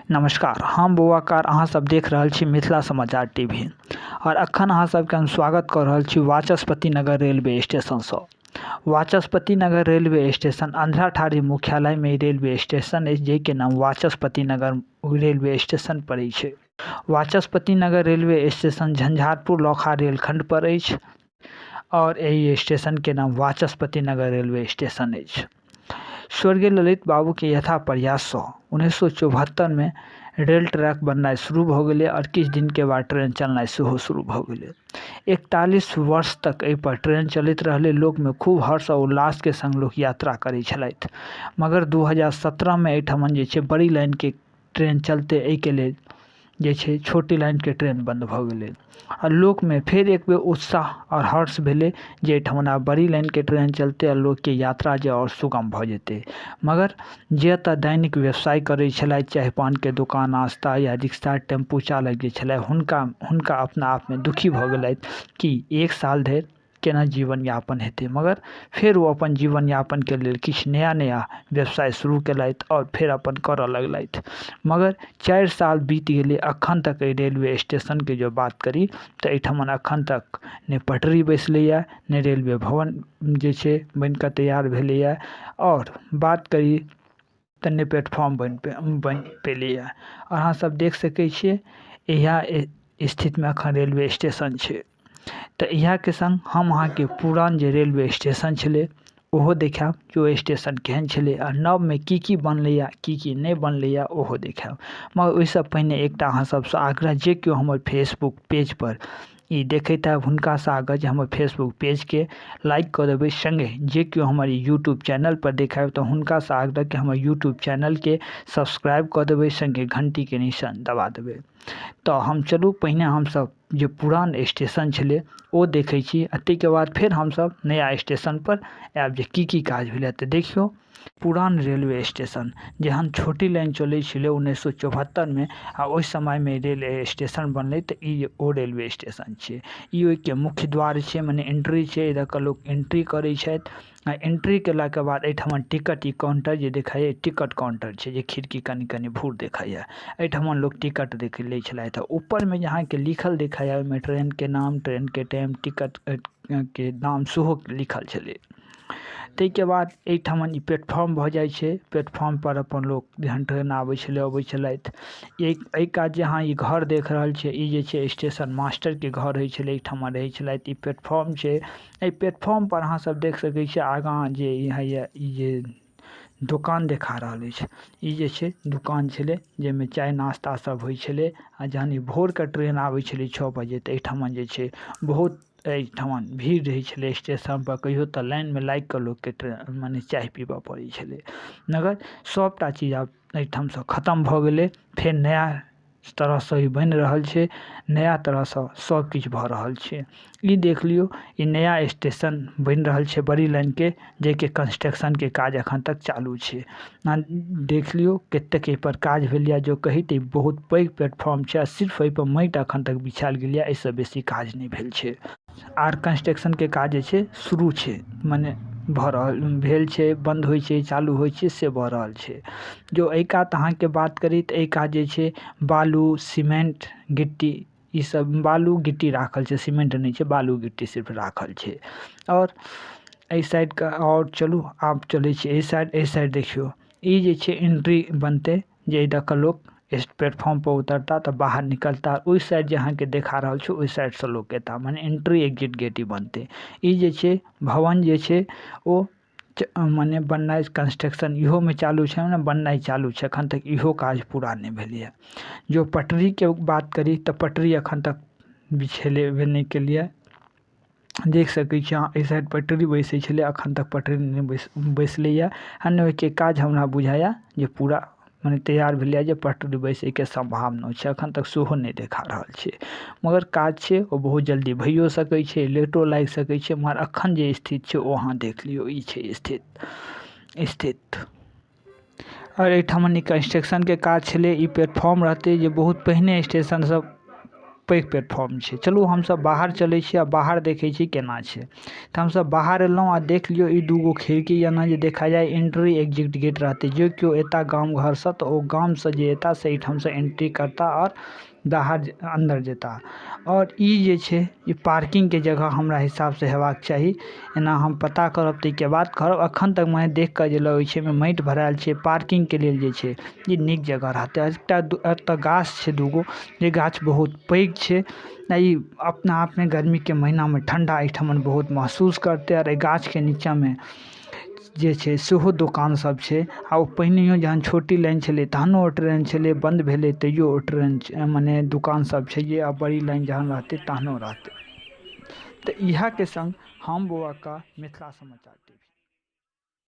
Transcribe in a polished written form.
नमस्कार, हम बौआकार, अहाँ सब देख रहल छी मिथिला समाचार टीवी और अखन अहाँ सबके हम स्वागत कऽ रहल छी वाचस्पति नगर रेलवे स्टेशनसँ। वाचस्पति नगर रेलवे स्टेशन अंधराठाढ़ी मुख्यालय में रेलवे स्टेशन अछि, जाहिके नाम वाचस्पति नगर रेलवे स्टेशन पड़ै छै। वाचस्पति नगर रेलवे स्टेशन झंझारपुर लौखा रेलखंड पर अछि और एहि स्टेशन के नाम वाचस्पति नगर रेलवे स्टेशन अछि। स्वर्गीय ललित बाबू के यथा प्रयाससँ 1974 में रेल ट्रैक बननाइ शुरू भऽ गेलै और किछु दिनके बाद ट्रेन चलनाइ सेहो शुरू भऽ गेलै। 41 वर्ष तक एहिपर ट्रेन चलैत रहलै। लोकमे खूब हर्ष आओर उल्लासके सङ्ग लोक यात्रा करै छलथि। मगर 2017 मे एहिठमन जे छै बड़ी लाइनके ट्रेन चलतै, एहिके लेल जे छै छोटी लाइनके ट्रेन बन्द भऽ गेलै आ लोकमे फेर एक बेर उत्साह आओर हर्ष भेलै जे एहिठमन आब बड़ी लाइनके ट्रेन चलतै आ लोकके यात्रा जे आओर सुगम भऽ जेतै। मगर जे एतऽ दैनिक व्यवसाय करै छलथि, चाहे पानके दोकान, नाश्ता या रिक्शा टेम्पू चालक जे छलथि, हुनका हुनका अपना आपमे दुखी भऽ गेलथि कि एक साल धरि केना जीवन यापन हेतै। मगर फेर ओ अपन जीवन यापनके लेल किछु नया नया व्यवसाय शुरू केलथि आओर फेर अपन करऽ लगलथि। मगर 4 साल बीत गेलै, अखन तक एहि रेलवे स्टेशनके जँ बात करी तऽ एहिठमन अखन तक नहि पटरी बैसलैए, नहि रेलवे भवन जे छै बनिकऽ तैयार भेलैए आओर बात करी तऽ नहि प्लेटफॉर्म बनि पेलैए। अहाँ सब देख सकै छियै, इएह स्थितिमे अखन रेलवे स्टेशन छै। तऽ इएहके सङ्ग हम अहाँके पुरान जे रेलवे स्टेशन छलै ओहो देखायब कि ओ स्टेशन केहन छलै आ नवमे की की बनलैए, की की नहि बनलैए, ओहो देखायब। मगर ओहिसँ पहिने एकटा अहाँ सबसँ आग्रह, जे केओ हमर फेसबुक पेजपर ई देखैत हैब हुनकासँ आग्रह जे हमर फेसबुक पेजके लाइक कऽ देबै। सङ्गे जे केओ हमर यूट्यूब चैनलपर देखैब तऽ हुनकासँ आग्रह कि हमर यूट्यूब चैनलके सब्सक्राइब कऽ देबै, सङ्गे घण्टीके निशान दबा देबै। तऽ हम चलू पहिने हमसब जे पुरान स्टेशन छलै ओ देखै छी आ ताहिके बाद फेर हमसब नया स्टेशनपर आयब जे की की काज भेलै। तऽ देखियौ, पुरान रेलवे स्टेशन जहन छोटी लाइन चलै छलै 1974मे आ ओहि समयमे रेल स्टेशन बनलै, तऽ ई ओ रेलवे स्टेशन छियै। ई ओहिके मुख्य द्वार छियै, मने एंट्री छै। एहि दऽ कऽ लोक एंट्री करै छथि आ एंट्री केलाके बाद एहिठमन टिकट ई काउंटर जे देखाइए, टिकट काउंटर छै, जे खिड़की कनि कनि भूर देखाइए। एहिठमन लोक टिकट देख लै छलथि। ऊपरमे जे अहाँके लिखल देखाइए, ओहिमे ट्रेनके नाम, ट्रेनके टाइम, टिकट के दाम सेहो लिखल छलै। ताहिके बाद एहिठमन ई प्लेटफॉर्म भऽ जाइ छै। प्लेटफॉर्मपर अपन लोक जहन ट्रेन आबै छलै अबै छलथि। एहि कात जे अहाँ ई घर देख रहल छियै, ई जे छै स्टेशन मास्टरके घर होइ छलै, एहिठमन रहै छलथि। ई प्लेटफॉर्म छै। एहि प्लेटफॉर्मपर अहाँ सब देख सकै छियै, आगाँ जे ई होइए, ई जे दोकान देखा रहल अछि, ई जे छै दुकान छलै जाहिमे चाय नाश्ता सब होइ छलै। आ जहन ई भोरके ट्रेन आबै छलै 6 बजे, तऽ एहिठमन जे छै बहुत एहिठमन भीड़ रहै छलै स्टेशनपर। कहियो तऽ लाइनमे लागिकऽ लोकके ट्रेन मने चाय पीबऽ पड़ै छलै। मगर सबटा चीज आब एहिठामसँ खतम भऽ गेलै। फेर नया तरहसँ ई बनि रहल छै, नया तरहसँ सब किछु भऽ रहल छै। ई देख लियौ, ई नया स्टेशन बनि रहल छै बड़ी लाइनके, जाहिके कंस्ट्रक्शनके काज एखन तक चालू छै। देख लियौ कतेक एहिपर काज भेल यऽ। जो कही तऽ ई बहुत पैघ प्लेटफॉर्म छै आ सिर्फ एहिपर माटि एखन तक बिछायल गेल यऽ, एहिसँ बेसी काज नहि भेल छै। आर कंस्ट्रक्शनके काज जे छै शुरू छै, मने भऽ रहल भेल छै, बन्द होइ छै, चालू होइ छै, से भऽ रहल छै। जो एहि कात अहाँके बात करी तऽ एहि कात जे छै बालू, सीमेंट, गिट्टी, ई सब बालू गिट्टी राखल छै, सीमेंट नहि छै, बालू गिट्टी सिर्फ राखल छै। आओर एहि साइडके आओर चलू, आब चलै छी एहि साइड। एहि साइड देखियौ, ई जे छै एंट्री बनतै, जे एहि दऽ कऽ लोक इस प्लेटफॉर्म पर उतरता तऽ बाहर निकलता। ओहि साइड जे अहाँके देखा रहल छै, ओहि साइडसँ लोक एता, मने एंट्री एग्जिट गेट ई बनतै। ई जे छै भवन जे छै ओ मने बननाइ कंस्ट्रक्शन इहोमे चालू छै, मने बननाइ चालू छै, एखन तक इहो काज पूरा नहि भेलैए। जो पटरीके बात करी तऽ पटरी एखन तक बिछेलेबे नहि केलियै। देख सकै छी अहाँ, एहि साइड पटरी बैसै छलै, एखन तक पटरी नहि बैसलैए आ नहि ओहिके काज हमरा बुझाइए जे पूरा मने तैयार भेलैए जे पटरी बैसैके सम्भावना छै, एखन तक सेहो नहि देखा रहल छै। मगर काज छै, ओ बहुत जल्दी भइयो सकै छै, लेटो लागि सकै छै, मगर एखन जे स्थिति छै ओ अहाँ देख लियौ। ई छै स्थिति। आओर एहिठाम कंस्ट्रक्शनके काज छलै। ई प्लेटफॉर्म रहतै, जे बहुत पहिने स्टेशन सब पैघ प्लेटफॉर्म छै। चलू हमसब बाहर चलै छी आ बाहर देखै छी केना छै। तऽ हमसब बाहर एलहुँ आ देख लियौ ई दूगो खिड़की एना जे देखा जाय एंट्री एग्जिट गेट रहतै। जे केओ एता गाम घर से तऽ ओ गाम से जे एता से एहिठाम से एंट्री करता और बाहर अंदर जेता। और ई जे छै ई पार्किंग के जगह हमरा हिसाब से हेबाक चाही। एना हम पता करब ताहि के बाद करब। अखन तक मे देख के जे लगे छै एमे माटि भरायल छै पार्किंग के लेल जे छै ई निक जगह रहते। एकटा एता गाछ छै दूगो जे गाछ बहुत पैघ छै। ई अपना आप में गर्मी के महीना में ठंडा एठमन बहुत महसूस करते और ए गाछ के नीचा में जे छै सेहो दुकान सब छै। आ ओ पहिनेयो जहन छोटी लाइन छले तहनो ओ ट्रेन छले बंद भेले तैयो ओ ट्रेन मने दुकान सब छै ये आ बड़ी लाइन जहन रहते तहनो रहते। ते इहा के संग हम बौआ का मिथिला समाचार टीवी।